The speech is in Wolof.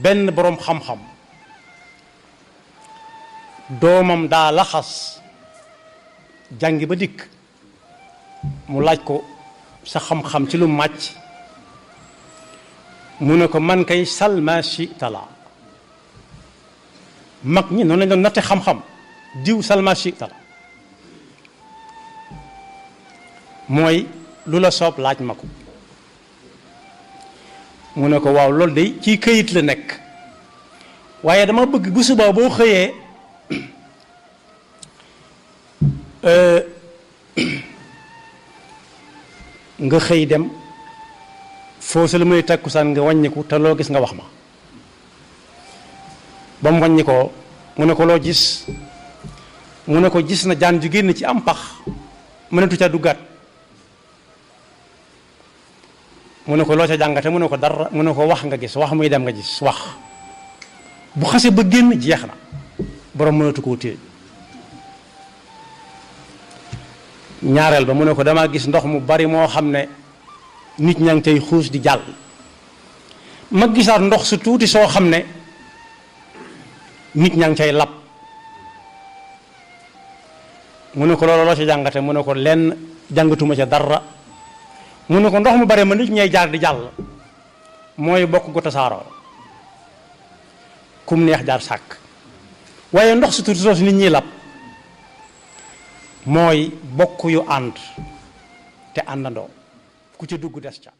benn boroom xam-xam doomam daa laxas jàngi ba dikk mu laaj ko sa xam-xam ci lu màcc mu ne ko man kay salma shi tala mag ñi noonu lañ doon natte xam-xam diw salma shi tala mooy lu la soob laaj ma ko mu ne ko waaw loolu de ci këyit la nekk waaye dama bëgg bu subaa boo xëyee nga xëy dem foo sa la muy takkusaan nga wàññiku te loo gis nga wax ma ba mu wàññi ko mu ne ko loo gis mu ne ko gis na jaan ju génn ci am pax mënatu ca duggaat mu ne ko loo ca jàngate mu ne ko dara mu ne ko wax nga gis wax muy dem nga gis wax bu xase ba génn jeex na borom mënatu koo téye ñaareel ba mu ne ko damaa gis ndox mu bari moo xam ne nit ñaa ngi tey xuus di jàll ma gisaat ndox su tuuti soo xam ne nit ñaa ngi cay lab mu ne ko loolu loo ca jàngate mu ne ko lenn jàngatuma ca dara mu ne ko ndox mu bare ma nit ñay jaar di jàll mooy bokk gu tasaaroo kum neex jaar sàkk waaye ndox su tuuti soosu nit ñiy lab mooy bokk yu ànd te àndandoo ku ca dugg des ca